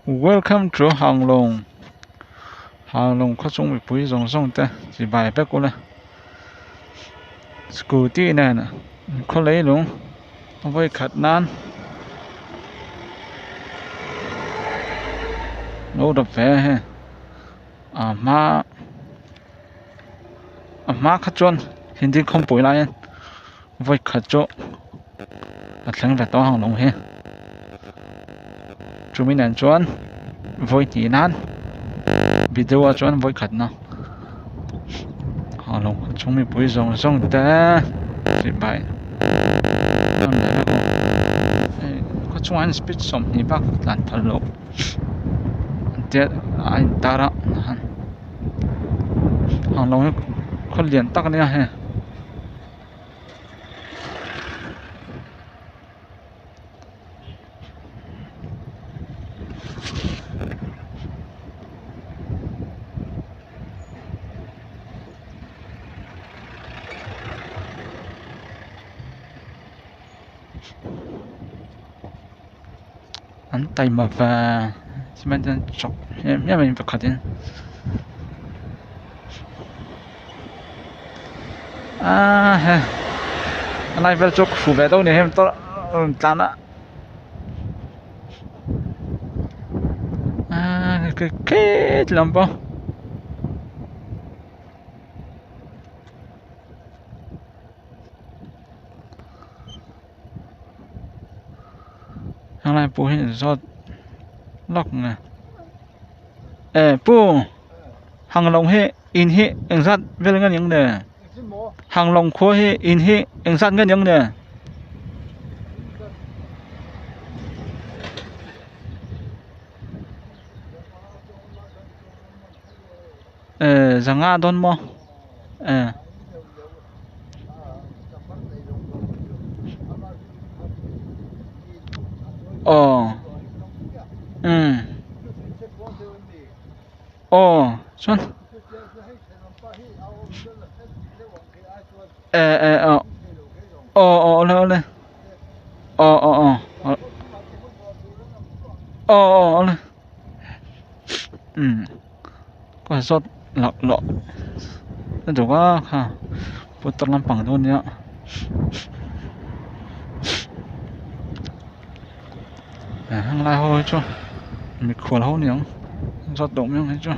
Welcome to Hanglong Hanglong khaw chung mipui zawng zawng te chibai vek ula scooty nen khaw leilung a vawi khat nan lo dawp ve a hei a hma a hma kha chuan hindi khawmpui laiin vawi khat chu a thleng ve tawh ang lo hi chumi nen chuan vawi hnih nan video ah chuan vawi khat na a lo chung mipui zawng zawng te chibai hei khaw chungah hian speed 20 bak tlan phal loh tia a intar a ang lo hi khaw lian tak a nia hei. An taima ve cement an chawk em em a ni pakhat in aaa he a lai vel chu a khu ve deuh a ni hei motor a rawn tlan a aaa khi lam pawh. Helai pawh hi zawt lawk nge eh pu hanglawng hi in hi engzat vel nge niang le hanglawng khua hi in hi engzat nge niang le. Eh zanga dawn maw eh. Aw umm aw chuan eh eh aw aw aw awle awle aw aw aw aw aw awle umm. Ka zawt loh loh a duh a kha putar lampang dawn nia heng lai ho hi chu mikhual ho niang zawt duh miang hi chu.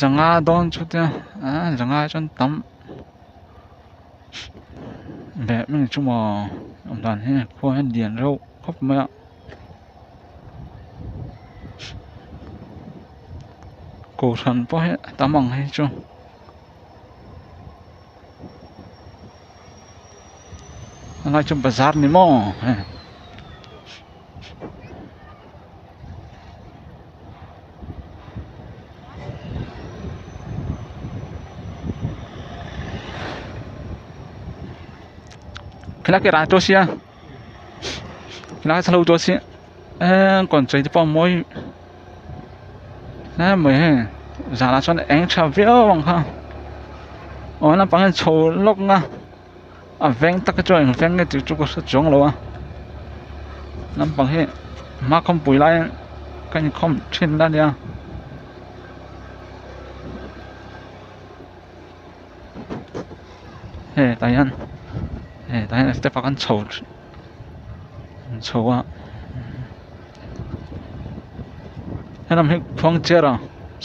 Zanga dawn chu tia ah zanga chuan tam ve mai chu maw awm dan hi khua hian lian reuh khawp mai a kohhran pawh hi a tam ang hi chu. Helai chu bazar ni maw hei. Khilai ke rai tawh sia khilai thalo tawh sia eee kawn chei te pawh a mawi hle mai hei zanah chuan eng tha viau ang kha aw naupang hian chho lawk na a veng tak hi chuan eng veng nge tih chu ka hre chuang lo a naupang hi hma khawmpui lai ka inkhawm thin a nia. Hei tah hian hei tah hian step ah khan chho chho a helam hi khuangchera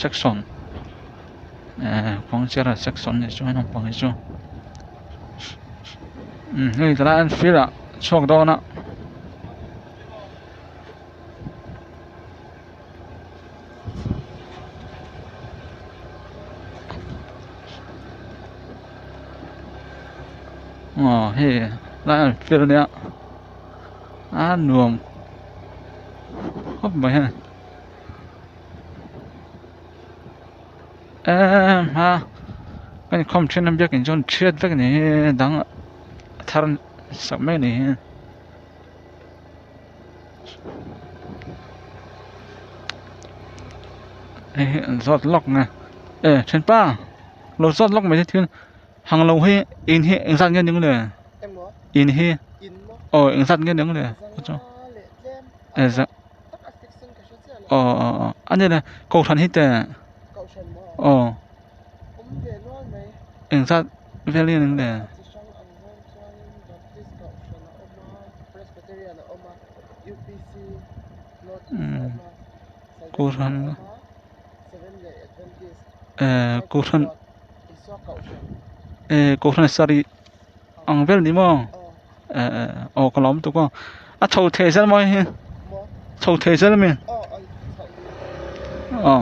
section eh khuangchera section ni chu helam pang hi chu umm hei tlai an field ah chhuak dawn a. Aw hei lai an field ania a nuam khawp mai hei emm a ka inkhawm thin a biakin chuan thiat vek a ni hi dang a thar sak mai a ni hi. Hei hi an zawt lawk nge e thianpa lo zawt lawk mai thil hang lo hi in hi engzat nge ning le in hi aw engzat nge ning le aw aw aw a ni le kohhran hi teh aw engzat vel nge ning le. Kohhran ehh kohhran ehh kohhran sarih ang vel ni maw ehh aw ka lawm tuk aw a chho thei zel maw hei hi chho thei zel ami aw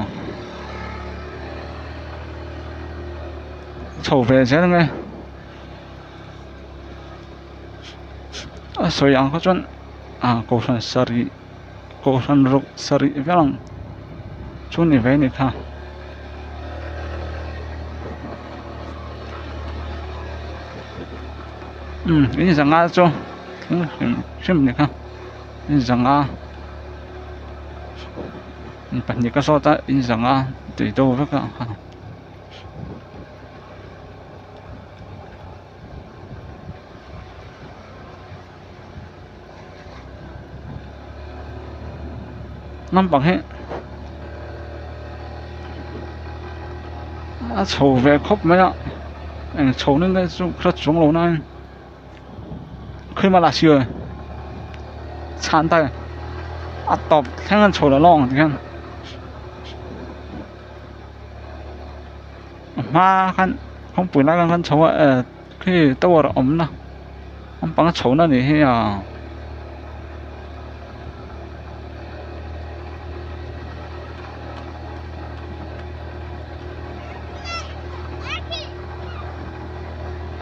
chho ve zel ang e a sawi ang kha chuan ah kohhran sarih kohhran ruk sarih vel ang chu ni ve a ni kha. Umm in zanga chu thil hrim hrim a ni kha in zanga pahnih ka zawt a in zanga tui deuh vek a. Nampang hi a chho ve khawp mai a eng chho na nge chu ka hre chuang lo nain khawimah lah sir chhan ta a tawp thleng an chho leh lawng ang tikhian. A hma khan kawngpui lai khan chho a eh khi tower a awm na lampang a chho na nih hi a.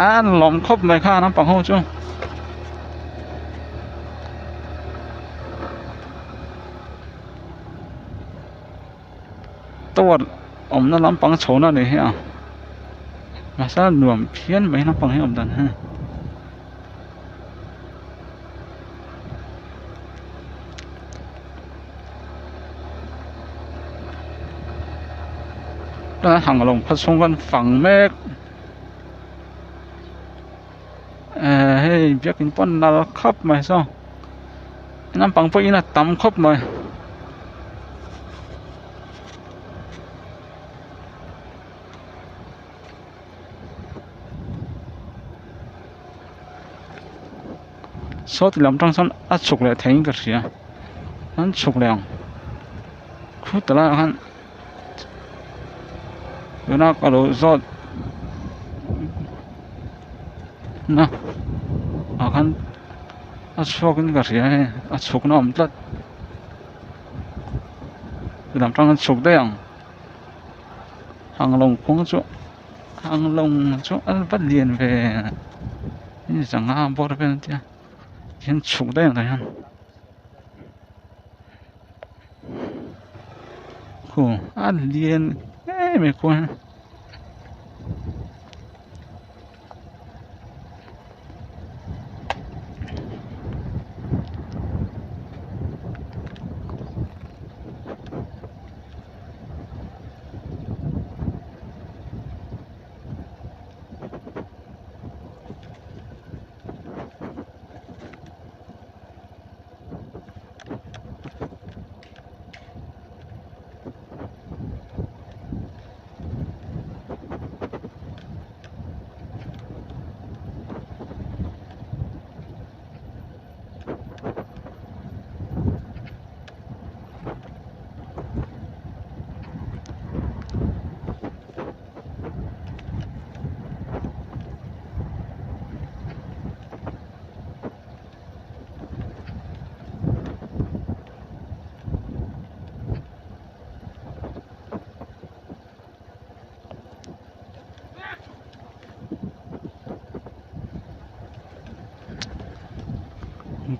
A lawm khawp mai kha naupang ho chu. Tower awmna lampang chho na ni hi a mahse nuam phian mai lampang hi a awm dan hi. Tunah hang lawng khaw chhung kan fang mek ehh hei biakin pawh a nal khawp mai saw naupang pawhin a tam khawp mai. Saw ti lam tang sawn a chhuk leh theiin ka hria an chhuk leh ang khuta laiah khan tuna ka lo zawt na ah khan a chhuak in ka hria hei a chhuk na a awm tlat ti lam tang an chhuk daih ang hanglawng kawng chu hanglawng chu a va lian ve hei sangha bawr vel an tia hian chhuk daih ang tah hian khu a lian em em khuan.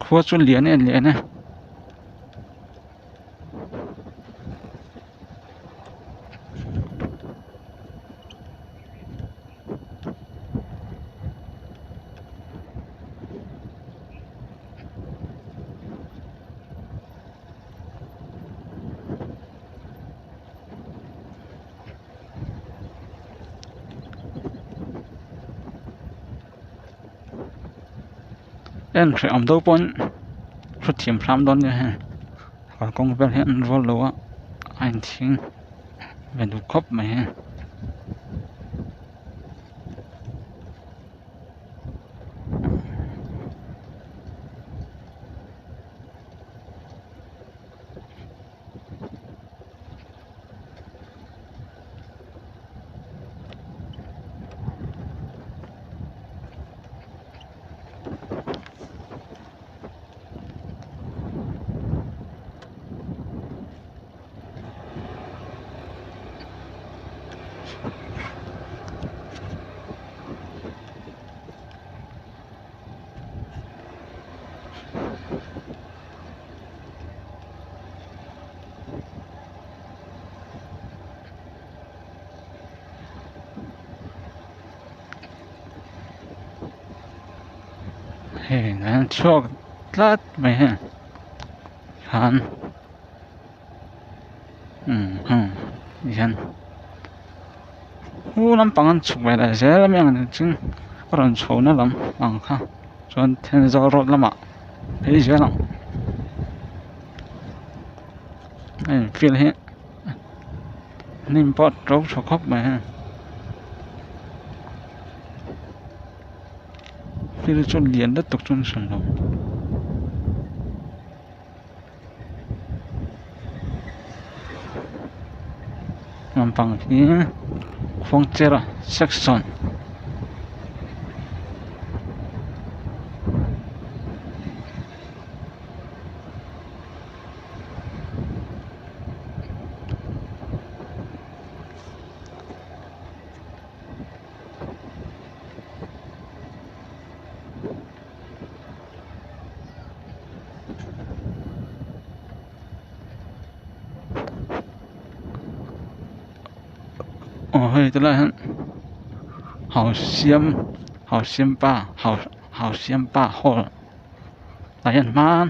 Khua chu lian em lian e. En hrehawm deuh pawn hrethiam hram dawn nia hei kalkawng vel hi an rual lo a a inthing ve duh khawp mai hei. Hei an chhuak tlat mai hei khan umm hian hu lampang an chhuk ve leh zel a mi ang chu a rawn chho na lam ang kha chuan Thenzawl road lamah phei zel ang a in field hi hnim pawh a to tha khawp mai hei field chu lian lutuk chu an hran lo. Lampang hi khuangchera section. Aw hei tilai ah hian hausiam hausiampa hau hausiampa hall tah hian hmaan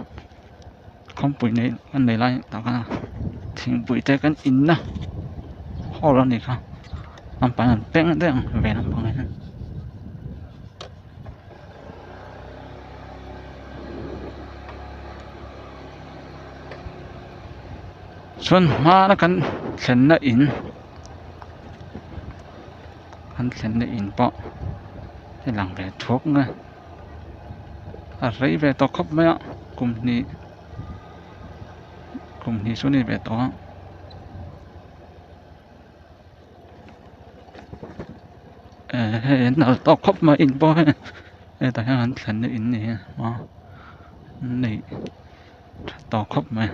khawmpui nei an nei lai tah khan thingpui te kan in a hall a nih kha lampang an peng daih ang ve lampang ah hian. Chuan hmana kan thlenna in kan thlenna in pawh a lang ve thuak mai a rei ve tawh khawp mai a kum hnih kum hnih chu a ni ve tawh a. Hei an nalh tawk khawp mai in pawh hei hetah hian an thlenna in ni a an nei tha tawk khawp mai.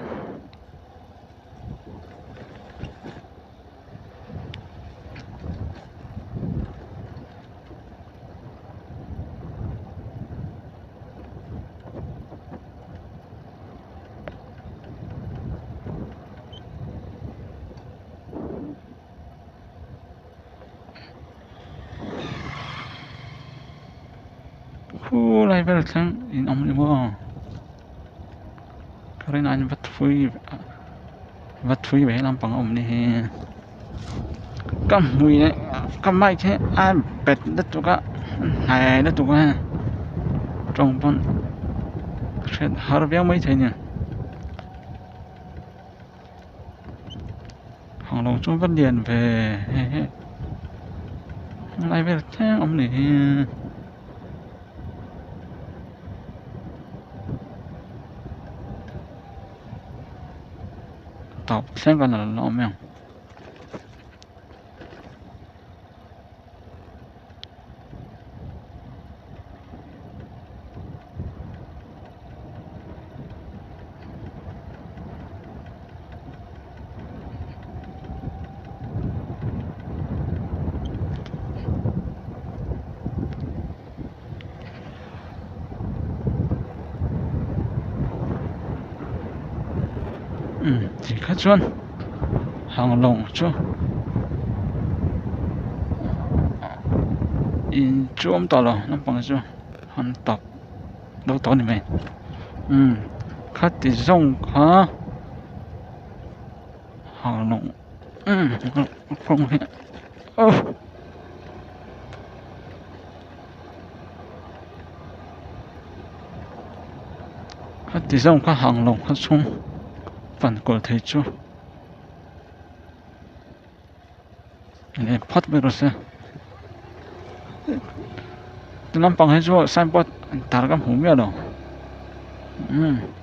Khulai vel thleng in awm ni maw ka rin aiin va thui va thui ve lampang a awm ni hi ka hmui leh ka mic hi a bet lutuk a hnai lutuk a tawng pawn hriat har viau maithei a ni. Hang lo chu va lian ve hehe lai vel thleng awm ni hi. Tawp thleng kan la awm em. Umm ti kha chuan hang lawng chu in chu awm tawh lo naupang chu han tawp deuh tawh a ni mai umm khati zawng kha hang lawng umm kawng hi aw. Ti zawng kha hang lo kha chhung fan kawl thei chu leh phawt mai rawh se ti lampang hi chu signboard tar ka hmu miah lo umm.